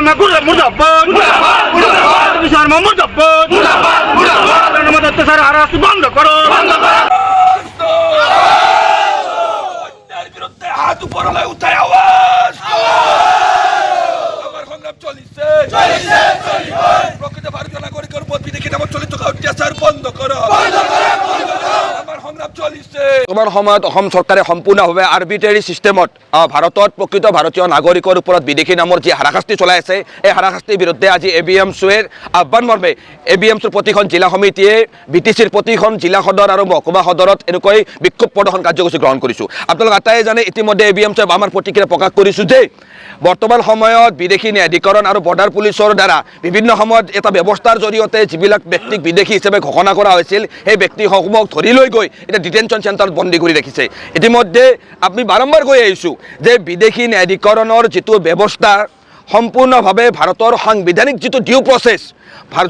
শৰ্মা মুৰ্দাবাদ, শৰ্মা মুৰ্দাবাদ। অত্যাচাৰ হাৰাশাস্তি বন্ধ কৰো। অন্যায়েৰ বিৰুদ্ধে হাত উপৰলৈ উঠাই আওয়াজ। আমাৰ সংগ্ৰাম চলিছে। প্ৰকৃত ভাৰতীয় নাগৰিকৰ ওপৰত বিদেশী নামত চলি থকা অত্যাচাৰ বন্ধ কৰ। আমাৰ সংগ্ৰাম চলিছে। বৰ্তমান সময়ত অসম চৰকাৰে সম্পূৰ্ণভাৱে আৰ্বিট্ৰেৰী ছিষ্টেমত ভাৰতত প্ৰকৃত ভাৰতীয় নাগৰিকৰ ওপৰত বিদেশী নামৰ যি হাৰাশাস্তি চলাই আছে, এই হাৰাশাস্তিৰ বিৰুদ্ধে আজি এ বি এম চুৱেৰ আহ্বান মৰ্মে এ বি এম চুৰ প্ৰতিখন জিলা সমিতিয়ে বি টি চিৰ প্ৰতিখন জিলা সদৰ আৰু মহকুমা সদৰত এনেকৈ বিক্ষোভ প্ৰদৰ্শন কাৰ্যসূচী গ্ৰহণ কৰিছোঁ। আপোনালোক আটাইয়ে জানে, ইতিমধ্যে এ বি এম চুৱে আমাৰ প্ৰতিক্ৰিয়া প্ৰকাশ কৰিছোঁ যে বৰ্তমান সময়ত বিদেশী ন্যায়াধিকৰণ আৰু বৰ্ডাৰ পুলিচৰ দ্বাৰা বিভিন্ন সময়ত এটা ব্যৱস্থাৰ জৰিয়তে যিবিলাক ব্যক্তিক বিদেশী হিচাপে ঘোষণা কৰা হৈছিল, সেই ব্যক্তিসমূহক ধৰি লৈ গৈ এতিয়া ডিটেনশ্যন চেণ্টাৰত বন্দী কৰি ৰাখিছে। ইতিমধ্যে আমি বাৰম্বাৰ কৈ আহিছোঁ যে বিদেশী ন্যায়াধিকৰণৰ যিটো ব্যৱস্থা সম্পূৰ্ণভাৱে ভাৰতৰ সাংবিধানিক যিটো ডিউ প্ৰচেছ,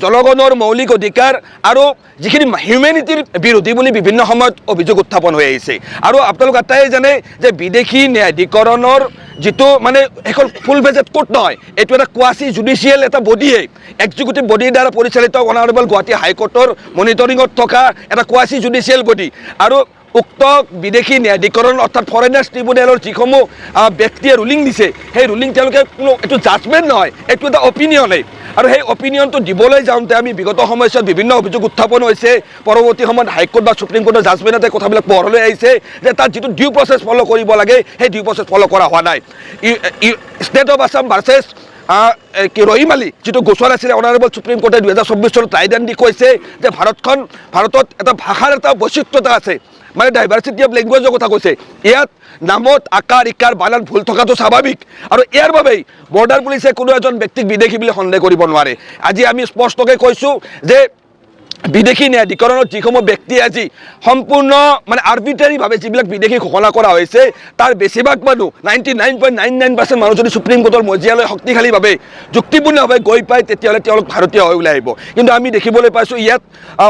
জনগণৰ মৌলিক অধিকাৰ আৰু যিখিনি হিউমেনিটিৰ বিৰোধী বুলি বিভিন্ন সময়ত অভিযোগ উত্থাপন হৈ আহিছে। আৰু আপোনালোক আটাইয়ে জানে যে বিদেশী ন্যায়াধিকৰণৰ যিটো মানে এখন ফুল ফ্লেজড কোৰ্ট নহয়, এইটো এটা কোৱাচি জুডিচিয়েল এটা বডিয়ে, এক্সিকিউটিভ বডিৰ দ্বাৰা পৰিচালিত, অনাৰেবল গুৱাহাটী হাইকোৰ্টৰ মনিটৰিঙত থকা এটা কোৱাচি জুডিচিয়েল বডি। আৰু উক্ত বিদেশী ন্যায়াধিকৰণ অৰ্থাৎ ফৰেনাৰ্ছ ট্ৰিব্যুনেলৰ যিসমূহ ব্যক্তিয়ে ৰুলিং দিছে, সেই ৰুলিং তেওঁলোকে কোনো এইটো জাজমেণ্ট নহয়, এইটো এটা অপিনিয়নেই। আৰু সেই অপিনিয়নটো দিবলৈ যাওঁতে আমি বিগত সময়ছোৱাত বিভিন্ন অভিযোগ উত্থাপন হৈছে। পৰৱৰ্তী সময়ত হাইকোৰ্ট বা সুপ্ৰিম কোৰ্টৰ জাজমেণ্টতে কথাবিলাক পোহৰলৈ আহিছে যে তাত যিটো ডিউ প্ৰচেছ ফ'ল' কৰিব লাগে, সেই ডিউ প্ৰচেছ ফ'ল' কৰা হোৱা নাই। ষ্টেট অফ আছাম ভাৰ্চেছ কি ৰহিম আলী যিটো গোচৰ আছিলে, অনাৰেবল সুপ্ৰিম কোৰ্টে 2024 চনত ৰায়দান দি কৈছে যে ভাৰতত এটা ভাষাৰ এটা বৈচিত্ৰতা আছে, মানে ডাইভাৰ্চিটি অফ লেংগুৱেজৰ কথা কৈছে। ইয়াত নামত আকাৰ ইকাৰ বানান ভুল থকাটো স্বাভাৱিক আৰু ইয়াৰ বাবেই বৰ্ডাৰ পুলিচে কোনো এজন ব্যক্তিক বিদেশী বুলি সন্দেহ কৰিব নোৱাৰে। আজি আমি স্পষ্টকৈ কৈছোঁ যে বিদেশী ন্যায়াধিকৰণত যিসমূহ ব্যক্তি আজি সম্পূৰ্ণ মানে আৰ্বিট্ৰেৰীভাৱে যিবিলাক বিদেশী ঘোষণা কৰা হৈছে, তাৰ বেছিভাগ মানুহ, 99.99% মানুহ যদি সুপ্ৰিম কোৰ্টৰ মজিয়ালৈ শক্তিশালীভাৱে, যুক্তিপূৰ্ণভাৱে গৈ পায়, তেতিয়াহ'লে তেওঁলোক ভাৰতীয় হৈ ওলাই আহিব। কিন্তু আমি দেখিবলৈ পাইছোঁ ইয়াত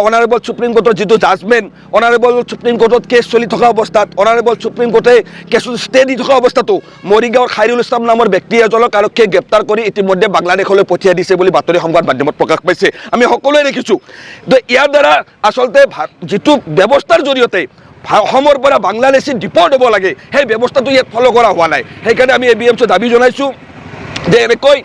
অনাৰেবল সুপ্ৰিম কোৰ্টৰ যিটো জাজমেণ্ট, অনাৰেবল সুপ্ৰিম কোৰ্টত কেছ চলি থকা অৱস্থাত, অনাৰেবল সুপ্ৰিম কোৰ্টে কেছত ষ্টে দি থকা অৱস্থাতো মৰিগাঁৱৰ খাইৰুল ইছলাম নামৰ ব্যক্তি এজনক আৰক্ষীয়ে গ্ৰেপ্তাৰ কৰি ইতিমধ্যে বাংলাদেশলৈ পঠিয়াই দিছে বুলি বাতৰি সংবাদ মাধ্যমত প্ৰকাশ পাইছে। আমি সকলোৱে দেখিছোঁ। তো ইয়াৰ দ্বাৰা আচলতে যিটো ব্যৱস্থাৰ জৰিয়তে অসমৰ পৰা বাংলাদেশী ডিপৰ্ট হ'ব লাগে, সেই ব্যৱস্থাটো ইয়াত ফ'ল' কৰা হোৱা নাই। সেইকাৰণে আমি এ বি এম চি দাবী জনাইছোঁ যে এনেকৈ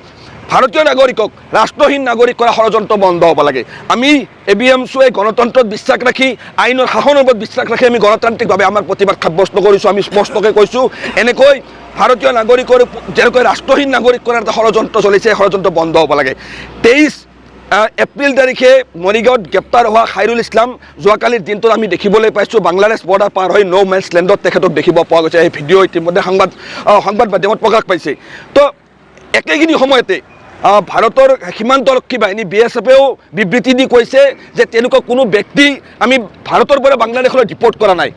ভাৰতীয় নাগৰিকক ৰাষ্ট্ৰহীন নাগৰিক কৰা ষড়যন্ত্ৰ বন্ধ হ'ব লাগে। আমি এ বি এম চুৱে গণতন্ত্ৰত বিশ্বাস ৰাখি, আইনৰ শাসনৰ ওপৰত বিশ্বাস ৰাখি আমি গণতান্ত্ৰিকভাৱে আমাৰ প্ৰতিবাদ সাব্যস্ত কৰিছোঁ। আমি স্পষ্টকৈ কৈছোঁ, এনেকৈ ভাৰতীয় নাগৰিকৰ যেনেকৈ ৰাষ্ট্ৰহীন নাগৰিক কৰাৰ এটা ষড়যন্ত্ৰ চলিছে, সেই ষড়যন্ত্ৰ বন্ধ হ'ব লাগে। 23 এপ্ৰিল তাৰিখে মৰিগাঁৱত গ্ৰেপ্তাৰ হোৱা খাইৰুল ইছলাম যোৱাকালিৰ দিনটোত আমি দেখিবলৈ পাইছোঁ, বাংলাদেশ বৰ্ডাৰ পাৰ হৈ ন' মেন্স লেণ্ডত তেখেতক দেখিব পোৱা গৈছে। এই ভিডিঅ' ইতিমধ্যে সংবাদ মাধ্যমত প্ৰকাশ পাইছে। তো একেখিনি সময়তে ভাৰতৰ সীমান্তৰক্ষী বাহিনী বি এছ এফেও বিবৃতি দি কৈছে যে তেনেকুৱা কোনো ব্যক্তি আমি ভাৰতৰ পৰা বাংলাদেশলৈ ডিপৰ্ট কৰা নাই।